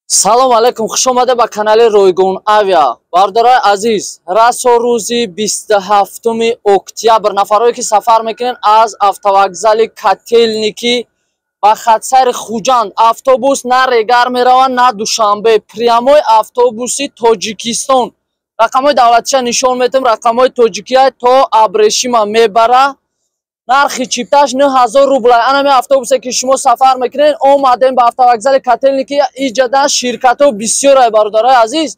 Салом алейкум, хуш омада ба канали Ройгон Авиа. Бародарои азиз, расо рӯзи 27 октябр нафарое ки сафар мекунед аз автовокзали Котельники ба хатсайри Хуҷанд, автобус на Регар меравад, на Душанбе, прямой автобуси Тоҷикистон. Рақамҳои давлатиша нишон метем, рақамҳои тоҷикия то Абрешима мебара. Нархи чипташ 9000 рубл. Анами автобусе ки шумо сафар мекунед, омадем ба автовокзали Котельники, иҷада ширкатҳо бисёрай, бародарои азиз.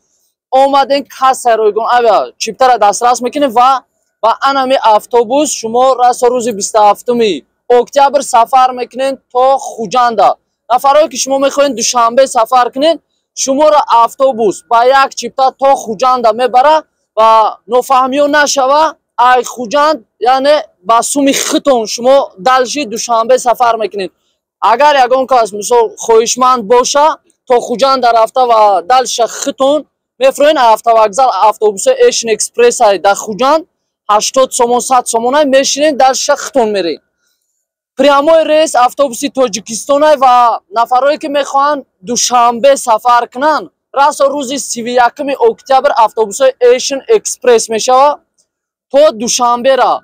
Омадем кассаи Ройгон Авиа, чиптара дастрас мекунем ва ба анами автобус шумо расо рӯзи 27 октябр сафар мекунед то Хуҷанда. Нафарое ки шумо мехоҳед Душанбе сафар кунед, шуморо автобус ба як чипта то Хуҷанда мебара ва нофаҳмиё нашава, ай Хуҷанд, яъне ба суми хитон шумо дальше Душанбе сафар мекунед. Агар ягон кас, мисол, хоҳишманд боша, то Хуҷанда рафта ва дальше хитон мефуроен автовокзал, автобуси Эшн Экспресс дар Хуҷанд 80 сомон, 100 сомонай мешинед, дальше хитон меред. Прямой рейс автобуси Тоҷикистонай. Ва нафарое ки мехоҳанд Душанбе сафар кунанд, расо рӯзи 31 октябр автобусҳои Эшн Экспресс мешавад то Душанбера,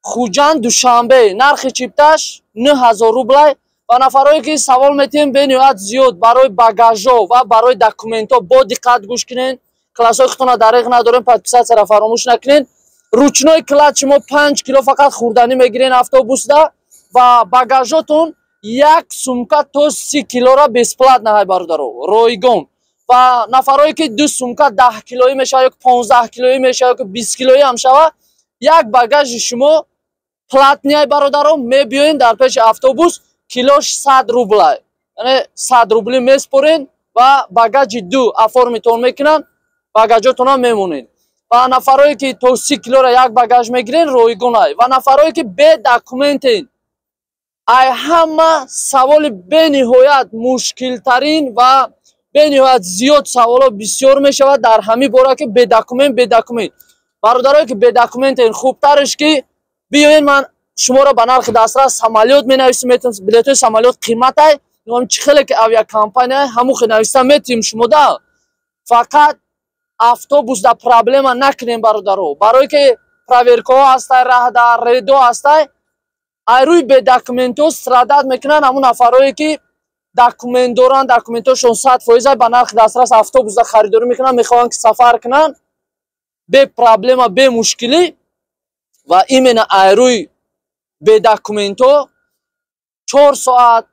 Хуҷанд Душанбе, нархи чипташ 9000 рублай. Ва нафарое ки савол метиҳем бениҳоят зиёд барои багажо ва барои документҳо, бо диққат гӯш кунед, классҳои худтона дареғ надорем, подписаться ра фаромӯш накунед. Ручной кладь шумо 5 кило фақат хӯрданӣ мегирен автобусда ва багажотон як сумка то 30 килора бесплатно ҳай, бародаро, ройгон. Ва нафарое ки ду сумка 10 килоӣ мешавад ё 15 килоӣ мешавад ё 20 килоӣ ҳам шавад, як багажи шумо платный ай, бародаро. Мебиёен дар пеши автобус, килош 100 рублай, яъне 100 рубли меспорен ва багажи ду оформить тон мекунанд, багажотонам мемонед. Ва нафарое ки то 30 килора як багаж мегирен, ройгонай. Ва нафарое ки бе документен, ай ҳама саволи бениҳоят мушкилтарин ва бениҳоят зиёд саволо бисёр мешавад дар ҳамин бора ки бедокумент, бедокумент. Бародарое ки бедокументен, хубтарш ки биёен, ман шуморо ба нархи дастрас самолёт менависем, билетҳои самолёт қиматай, чӣ хеле ки авиакомпания ҳамун хел нависта метиҳем шумода. Фақат автобус да проблема накунем, бародаро, барое ки проверка ҳо ҳастай, раҳда рейдо ҳастай. Ай рӯи бедокументҳо страдать мекунанд. Ҳамун нафарое ки документ доранд, документҳошон 100%, ба нархи дастрас автобусда харидорӣ мекунанд, мехоҳанд ки сафар кунанд бе проблема, бе мушкилӣ. Ва именно ай рӯи бедокументҳо 4 соат,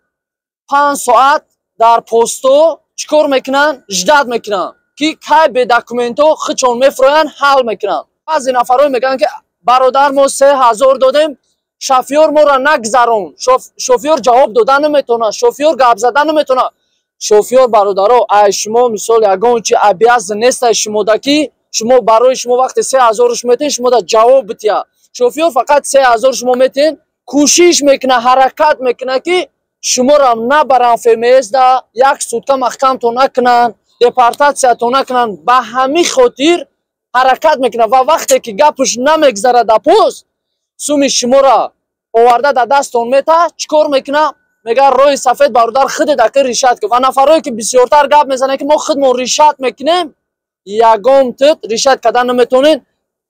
5 соат дар посто чӣ кор мекунанд? Ждать мекунанд, ки кай бедокументҳо худшон мефуроянд, ҳал мекунанд. Баъзе нафарое мегӯянд ки бародар, мо 3000 додем, шофёр моро нагзарон, шофёр ҷавоб дода наметавонад, шофёр гап зада наметавонад. Шофёр, бародаро, ай шумо, мисол, ягон чи обязан нестай шумода, ки шумо барои шумо вақте 3000-ш метиҳен, шумода ҷавоб бития. Шофёр фақат 3000 шумо метиҳен, кӯшиш мекунад, ҳаракат мекунад, ки шуморо набаранд ФМС да, як сутка маҳкамтон накунанд, депортация тон накунанд. Ба ҳамин хотир ҳаракат мекунад. Ва вақте ки гапш намегзарад, да пост суми шуморо оварда дар дасттон мета, чӣ кор мекунад? Мегӯяд: «Роҳи сафед, бародар, худет ака решать кун». Ва нафарое ки бисёртар гап мезананд, ки мо худмон решать мекунем, ягон тит решать кардан наметавонед.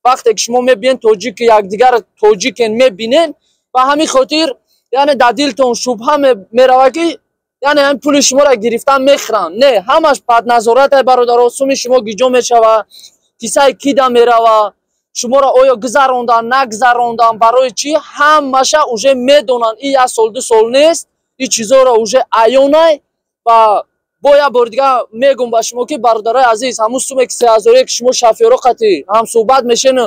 Вақте ки шумо мебинед тоҷики якдигар тоҷикен мебинед, ба ҳамин хотир, яъне дар дилтон шубҳа меравад, ки яъне ҳамин пули шуморо гирифтан мехӯранд. Не, ҳамаш под назорат ай, бародаро. Суми шумо гиҷо мешава, кисаи кида мерава, шуморо оё гузарондан, нагузарондан, барои чӣ, ҳамаша уже медонанд. И як сол, 2 сол нест, и чизоро уже аёнай. Ва бо як бори дигар мегум ба шумо, ки бародарои азиз, ҳамун суме ки 3000-е ки шумо шофёро қатӣ ҳамсӯҳбат мешен,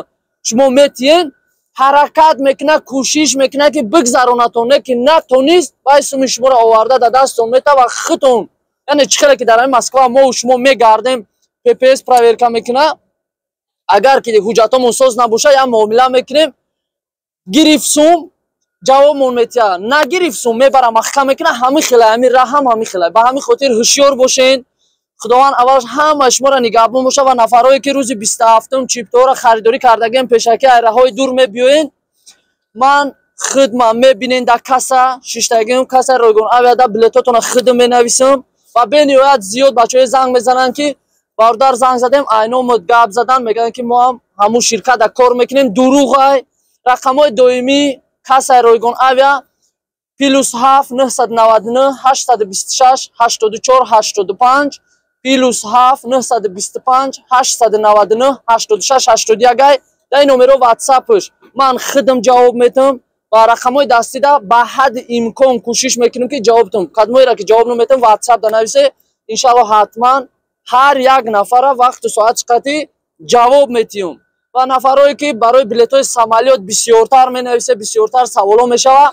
шумо метиҳен, ҳаракат мекунад, кӯшиш мекунад, ки бигзаронатон, не ки натонист, вай суми шуморо оварда дар дасттон мета ва худтон, яъне чӣ хеле ки дар ҳамин Москва мо шумо мегардем, ППС проверка мекунад, агар ки ҳуҷҷатҳомон соз набошад, як муомила мекунем, гирифт сум, ҷавобмон метиҳад, нагирифт сум, мебара маҳкам мекунад. Ҳамин хела ҳамин раҳам ҳамин хела. Ба ҳамин хотир ҳушёр бошен. Худованд аввалаш ҳама шуморо нигаҳбон бошад. Ва нафарое ки рӯзи 27-ум чиптаҳоро харидорӣ кардагием, пешакӣ айраҳои дур мебиёен, ман хидмам мебинен, дар касса шиштагиам, касса Ройгон Авиада, билетотонро худм менависам. Ва бениҳоят зиёд бачаҳое занг мезананд, ки бародар, занг задем, айномуд гап задан, мегӯянд, ки мо ҳам ҳамун ширката кор мекунем. Дурӯғай. Рақамҳои доимӣ кассаи Ройгон Авиа: +7 999 826 84 85, +7 925 899 86 81. Ай дар ин номеро ватсапш ман худам ҷавоб метам ва рақамҳои дастида ба ҳадди имкон кӯшиш мекунем, ки ҷавоб там. Кадмоеро ки ҷавоб наметам, ватсап да нависе, иншалло, ҳатман ҳар як нафара вақту соат чиқати ҷавоб метиҳум. Ва нафарое ки барои билетҳои самолёт бисёртар менависе, бисёртар саволо мешава.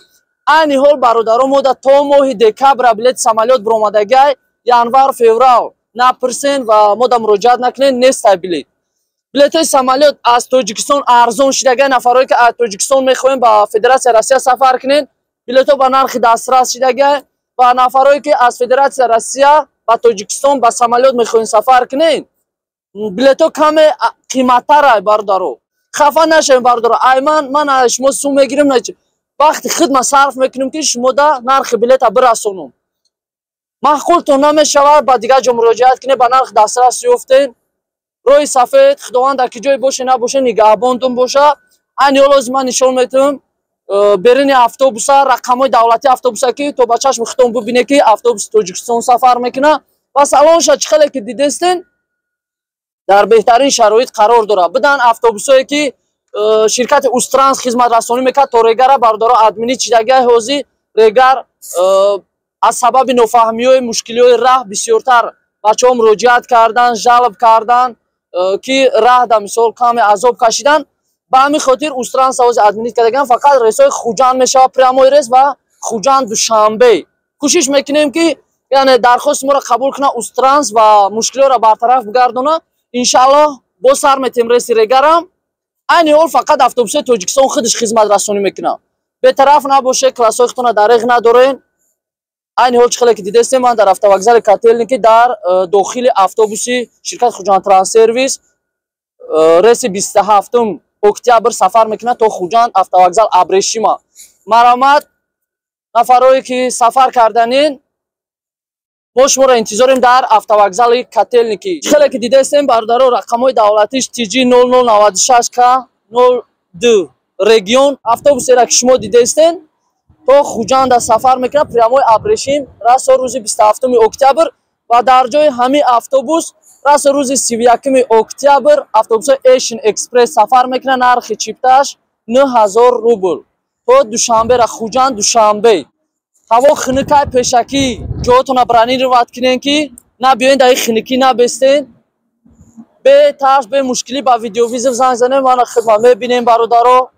Айни ҳол, бародаро, мода то моҳи декабра билети самолёт биромадагиай. Январ, феврал напурсен ва мода муроҷиат накунен, нестай билет. Билетҳои самолёт аз Тоҷикистон арзон шидагай. Нафарое ки аз Тоҷикистон мехоҳем ба Федератсияи Россия сафар кунен, билетҳо ба нархи дастрас шидагай. Ва нафарое ки аз Федератсияи Россия ба Тоҷикистон ба самолёт мехоҳем сафар кунен, билетҳо каме қиматтарай. Бародаро, хафа нашавем, бародаро. Ай ман аз шумо сум мегирем, вақти хидма сарф мекунем, ки шумода нархи билета бирасонум. Маъқултон намешавад, ба дигар ҷо муроҷиат кунед, ба нархи дастрас ёфтен. Роҳи сафед, Худованд дар ки ҷое боше набоше, нигаҳбонтон боша. Айни ҳол ҳозир ман нишон метавам берини автобуса, рақамҳои давлатии автобуса, ки то ба чашми худтон бубине, ки автобуси Тоҷикистон сафар мекунад. Ва салонша чӣ хеле ки дидестен, дар беҳтарин шароит қарор дорад. Бидан автобусое ки ширкати Устранс хизматрасонӣ мекард то Регара, бародаро, отменить шидагиай. Ҳозир Регар аз сабаби нофаҳмиҳои мушкилиҳои раҳ бисёртар бачаҳо муроҷиат кардан, жалоб кардан, ки раҳ да мисол каме азоб кашидан. Ба ҳамин хотир Устранс ҳозир отменить кардаган. Фақат рейсҳои Хуҷанд мешавад, прямой рейс ва Хуҷанд Душанбе. Кӯшиш мекунем, ки яъне дархости моро қабул кунад Устранс ва мушкилиҳоро бартараф бигардона. Иншааллоҳ, боз сар метем рейси Регарам. Айни ҳол фақат автобусҳои Тоҷикистон худаш хизматрасонӣ мекунад. Бетараф набоше, классҳои худтона дареғ надорен. Айни ҳол чӣ хеле ки дидестем, ман дар автовокзали Котельники, дар дохили автобуси ширкати Хуҷанд Транссервис, рейси 27 октябр сафар мекунад то Хуҷанд, автовокзал Абрешима. Марамат, нафарое ки сафар карданин, мо шуморо интизорем дар автовокзали Котельники. Хеле ки дидестем, бародаро, рақамҳои давлатиш TG 0096 К 02 регион. Автобусеро ки шумо дидестен, то Хуҷанда сафар мекунад, прямой Абрешим, расо рӯзи 27 октябр. Ва дар ҷои ҳамин автобус расо рӯзи 31 октябр автобусҳои Эшн Экспресс сафар мекунад. Нархи чипташ 9000 рубл то Душанбера, Хуҷанд Душанбе. Ҳаво хунукай, пешакӣ ҷоотона бронировать кунен, ки набиёен, дар хунукӣ набестен. Бетарс, бемушкилӣ ба видеовызов занг занем, мана хидмат мебинем. Бародаро,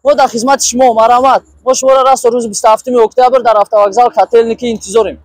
мо дар хизмати шумо. Марамат, мо шуморо расо рӯзи 27 октябр дар автовокзал Котельники интизорем.